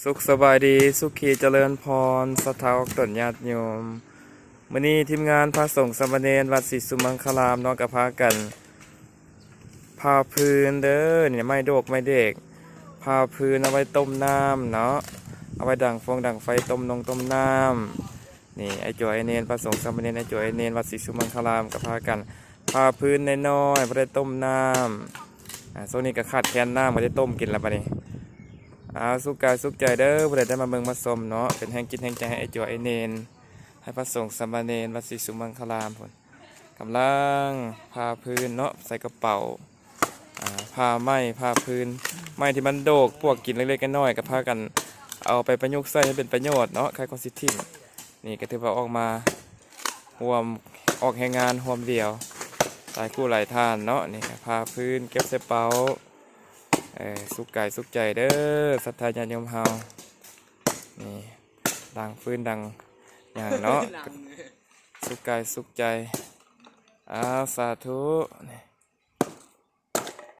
ສຸກສະບາຍດີ ສຸຂີຈະເລີນພອນ ສັດທາອອກຕົນຍາດໂຍມ. ມື້ນີ້ທີມງານພະສົງສາມະເນນວັດສີສຸມັງຄາລາມເນາະ ກໍພາກັນຜ່າຟືນເດີ. ນີ້ໄມ້ໂດກໄມ້ເດັກ ຜ່າຟືນເອົາໄວ້ຕົ້ມນ້ຳເນາະ ເອົາໄວ້ດັງຟົງດັງໄຟ ຕົ້ມນົງຕົ້ມນ້ຳ. ນີ້ອ້າຍຈົວອ້າຍເນນ ພະສົງສາມະເນນ ອ້າຍຈົວອ້າຍເນນ ວັດສີສຸມັງຄາລາມ ກໍພາກັນຜ່າຟືນນ້ອຍໆ ພໍໄດ້ຕົ້ມນ້ຳ. ອາ ຊ່ວງນີ້ກໍຂາດແຄນນ້ຳ ກໍໄດ້ຕົ້ມກິນລະບັດນີ້. ອາ ສຸກກາຍສຸກໃຈເດີ ຜູ້ໃດໄດ້ມາເບິ່ງມາຊົມເນາະ ເປັນແຮງຈິດແຮງໃຈໃຫ້ອ້າຍຈົວອ້າຍເນນ ໃຫ້ພະສົງສາມະເນນ ວັດສີສຸມັງຄາລາມພຸ້ນ ກຳລັງຜ່າຟືນເນາະ ໃສ່ກະເປົາ. ອາ ຜ່າໄມ້ຜ່າຟືນ ໄມ້ທີ່ມັນໂດກ ປວກກິນເລັກໆນ້ອຍໆ ກໍພາກັນເອົາໄປປະຍຸກໃຊ້ໃຫ້ເປັນປະໂຫຍດເນາະ ໃຄກໍຊິຖິ້ມ. ນີ້ກໍຖືວ່າອອກມາຮ່ວມ ອອກແຮງງານຮ່ວມດຽວ ຫຼາຍຄູ່ຫຼາຍທ່ານເນາະ. ນີ້ກໍຜ່າຟືນເກັບໃສ່ເປົາ. ເອີ ສຸກກາຍສຸກໃຈເດີ ສັດທາຍາດໂຍມເຮົາ. ນີ້ດັງຟືນດັງຫຍັງເນາະ ສຸກກາຍສຸກໃຈ. ອາ ສາທຸ. ນີ້